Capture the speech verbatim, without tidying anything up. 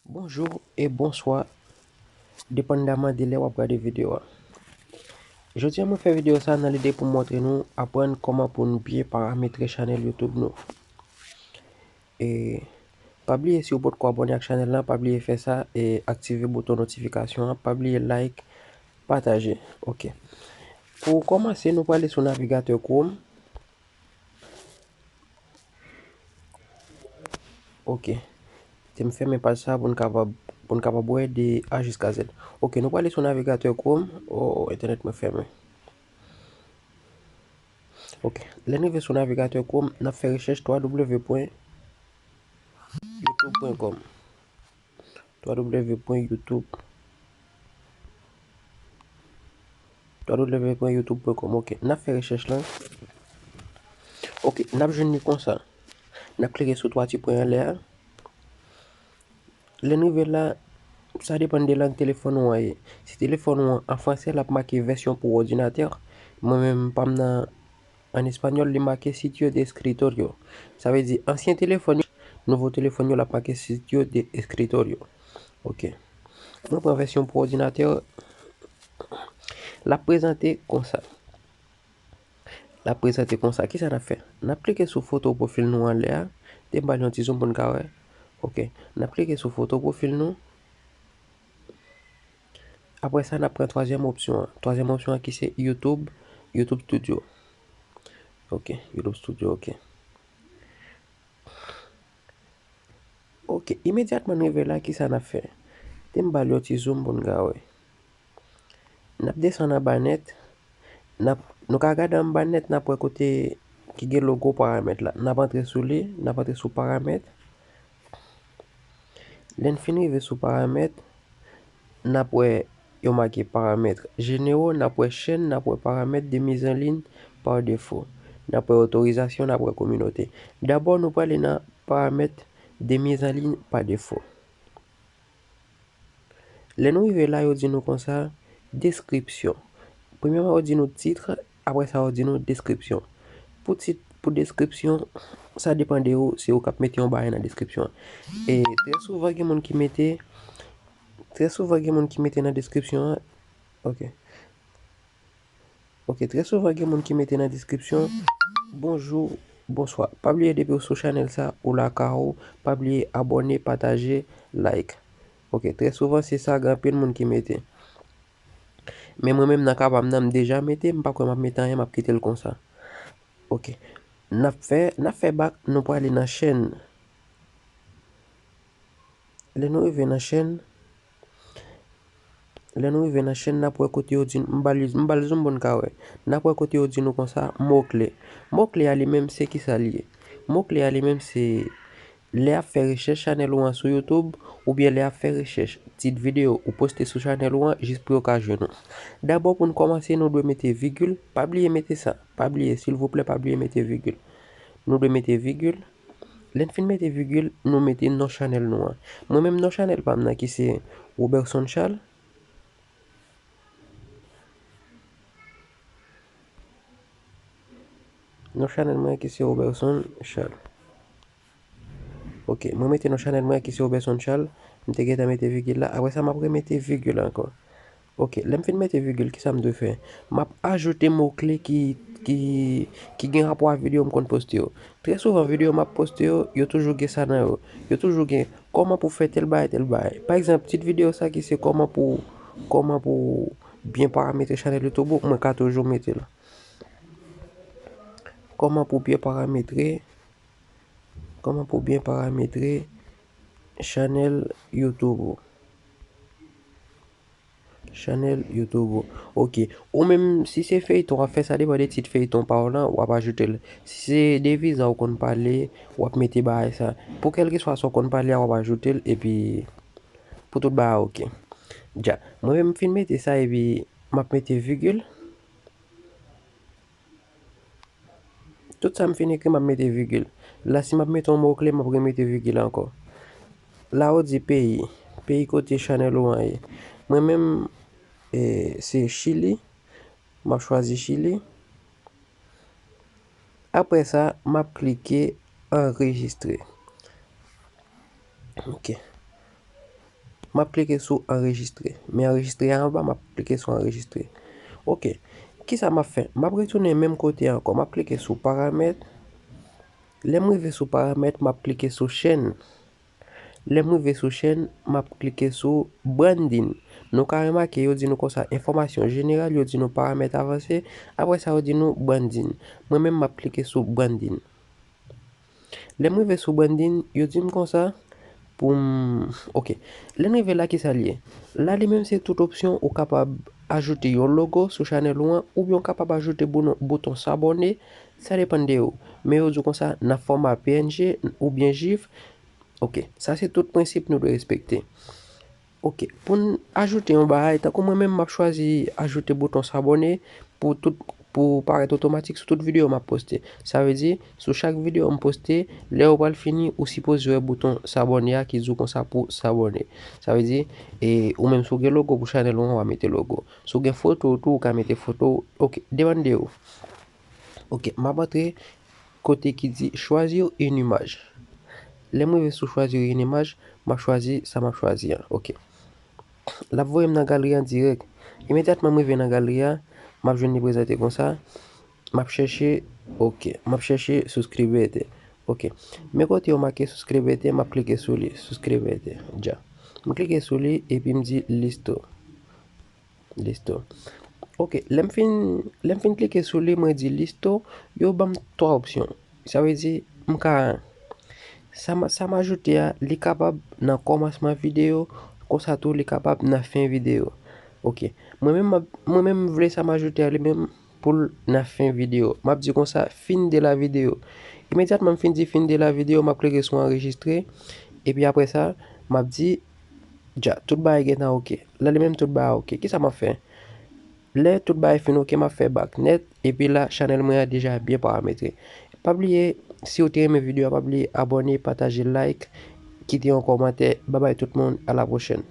Bonjou e bonswa, depandaman de lè w ap gade videyo a. Jodi a, mwen fè videyo sa nan lide pou m montre nou aprann kòman pou n byen parametre chanèl YouTube nou. E pa bliye, si w potko abòne ak chanèl la, pa bliye fè sa e aktive bouton notifikasyon an, pa bliye like, pataje. Ok. Pou kòmanse, nou prale sou navigatè Chrome. Ok. Te m fèmen paj sa pou n kapab, pou n kapab wè de A jiska Z. Ok, nou prale sou navigatè Chrome. Oh, entènèt mwen fèmen. Ok. Lè n rive sou navigatè Chrome, n ap fè rechèch w w w pwen youtube pwen com. w w w pwen youtube, w w w pwen youtube pwen com. Ok, n ap fè rechèch lan. Ok, n ap jwenn li konsa. N ap klike sou twa ti pwen anlè a. Lè n rive la, sa depann de lang telefòn ou an ye. Si telefòn ou an an fransè, l ap make vèsyon pou òdinatè. Mwen menm, pa m nan, an espanyòl, li make sitio de escritorio. Sa vle di, ansyen telefòn yo, nouvo telefòn yo, l ap make sitio de escritorio. Ok. Mwen pran vèsyon pou òdinatè. L ap prezante konsa. L ap prezante konsa. Kisa n ap fè? N ap klike sou foto pwofil nou anlè a. Te m ba l yon ti zoom pou n ka wè. Ok. N ap klike sou foto pwofil nou. Apre sa, n ap pran twazyèm opsyon an. Twazyèm opsyon an ki se YouTube, YouTube Studio. Ok, YouTube Studio, ok. Ok, imedyatman n rive la, kisa n ap fè? Te m ba l yon ti zoom pou n ka wè. N ap desann anba nèt. N ap, nou ka gade anba nèt, n ap wè kote ki gen logo paramèt la. N ap antre sou li, n ap antre sou paramèt. Lè n fin rive sou paramèt, n ap wè yo make paramèt jenero, n ap wè chèn, n ap wè paramèt de mizanliy pa defo. N ap wè otorizasyon, n ap wè kominote. Dabò, nou prale nan paramèt de mizanliy pa defo. Lè nou rive la, yo di nou konsa, deskripsyon. Premyèman, yo di nou tit, apre sa, yo di nou deskripsyon. Pou tit, pou deskripsyon, sa depann de ou, se ou k ap mete yon bagay nan deskripsyon an. E trè souvan, gen moun ki mete, trè souvan, gen moun ki mete nan deskripsyon an, ok. Ok, trè souvan gen moun ki mete nan deskripsyon, bonjou, bonswa. Pa bliye depi w sou chanèl sa, ou lakay ou, pa bliye abòne, pataje, like. Ok, trè souvan se sa gen anpil moun ki mete. Men mwen menm nan ka pa m nan, m deja mete, m pa kwè m ap mete anyen, m ap kite l konsa. Ok. N ap fè, n ap fè bak, nou prale nan chèn. Lè nou rive nan chèn, lè nou rive nan chèn, n ap wè kote yo di n, m ba l, m ba l zoom pou n ka wè. N ap wè kote yo di nou konsa, mo kle. Mo kle a li menm, se kisa l ye? Mo kle a li menm, se lè y ap fè rechèch chanèl ou an sou YouTube, oubyen lè y ap fè rechèch tit videyo ou poste sou chanèl ou an, jis pou yo ka jwenn ou. Dabò, pou n kòmanse, nou dwe mete vigil. Pa bliye mete sa. Pa bliye, silvouplè, pa bliye mete vigil. Nou dwe mete vigil. Lè n fin mete vigil, nou mete non chanèl nou an. Mwen menm, non chanèl pa m nan ki se Roberson Charles. Non chanèl mwen ki se Roberson Charles. Ok, mwen mete non chanèl mwen ki se Roberson Charles. M te gentan mete vigil la. Apre sa, m ap remete vigil ankò. Ok, lè m fin mete vigil, kisa m dwe fè? M ap ajoute mo kle ki, ki, ki gen rapò ak videyo m konn poste yo. Trè souvan, videyo m ap poste yo, yo toujou gen sa nan yo. Yo toujou gen kòman pou fè tèl bagay, tèl bagay. Pa egzanp, tit videyo sa ki se kòman pou, kòman pou byen parametre chanèl YouTube ou, mwen ka toujou mete l. Kòman pou byen parametre, kòman pou byen parametre chanèl YouTube ou. Chanèl YouTube ou. Ok. Ou menm, si se feyton w ap fè, sa depann de tit feyton pa w lan, w ap ajoute l. Si se de viza w konn pale, w ap mete bagay sa. Pou kèlkeswa sa w konn pale a, w ap ajoute l, epi pou tout bagay ok. Dja. Mwen menm, m fin mete sa, epi m ap mete vigil. Tout sa m fin ekri, m ap mete vigil. La, si m ap mete yon mo kle, m ap remete vigil ankò. La, ou di peyi. Peyi kote chanèl ou an ye. Mwen menm, e, se Chili. M ap chwazi Chili. Apre sa, m ap klike anrejistre. Ok. M ap klike sou anrejistre. Men anrejistre a anba, m ap klike sou anrejistre. Ok. Kisa m ap fè? M ap retounen menm kote ankò. M ap klike sou paramèt. Lè m rive sou paramèt, m ap klike sou chèn. Lè m rive sou chèn, m ap klike sou branding. Nou ka remake, yo di nou konsa, enfòmasyon jeneral, yo di nou paramèt avanse. Apre sa, yo di nou branding. Mwen menm, m ap klike sou branding. Lè m rive sou branding, yo di m konsa pou m, ok. Lè n rive la, kisa l ye? La, li menm, se tout opsyon ou kapab ajoute yon logo sou chanèl ou an, oubyen ou kapab ajoute bouton, bouton s'abonner, sa depann de ou. Men yo di w konsa, nan fòma P N G oubyen GIF. Ok, sa se tout prensip nou dwe respekte. Ok, pou n ajoute yon bagay, tankou mwen menm, m ap chwazi ajoute bouton s'abonner pou tout, pou parèt otomatik sou tout videyo m ap poste. Sa vle di, sou chak videyo m poste, lè ou pral fini, ou sipoze wè bouton s'abonner a ki di w konsa pou s'abonner. Sa vle di, e, ou menm si w gen logo pou chanèl ou an, w a mete logo. Si w gen foto tou, ou ka mete foto. Ok, depann de ou. Ok, m ap antre kote ki di choisir une image. Lè m rive sou choisir une image, m ap chwazi sa m ap chwazi an. Ok. L ap voye m nan galeri an dirèk. Imedyatman m rive nan galeri a, m ap jwenn li prezante konsa. M ap chèche, ok, m ap chèche souskribete. Ok. Men kote yo make souskribete, m ap klike sou li, souskribete. Dja. M klike sou li epi m di listo. Listo. Ok, lè m fin, lè m fin klike sou li, mwen di listo, yo ban m twa opsyon. Sa vle di, m ka, sa m, sa m ajoute a, li kapab nan kòmansman videyo, konsa tou li kapab nan fen videyo. Ok. Mwen menm, m ap, mwen menm m vle sa m ajoute a li menm pou l nan fen videyo. M ap di konsa, fin de la videyo. Imedyatman m fin di fin de la videyo, m ap klike sou anrejistre. Epi apre sa, m ap di, dja, tout bagay gentan ok. La li menm tout bagay ok. Kisa m ap fè? Lè tout bagay fin ok, m ap fè back nèt. Epi la, chanèl mwen an deja byen parametre. Pa bliye, si w te renmen videyo a, pa bliye abòne, pataje, like, kite yon kòmantè. Babay tout moun, a la pwochèn.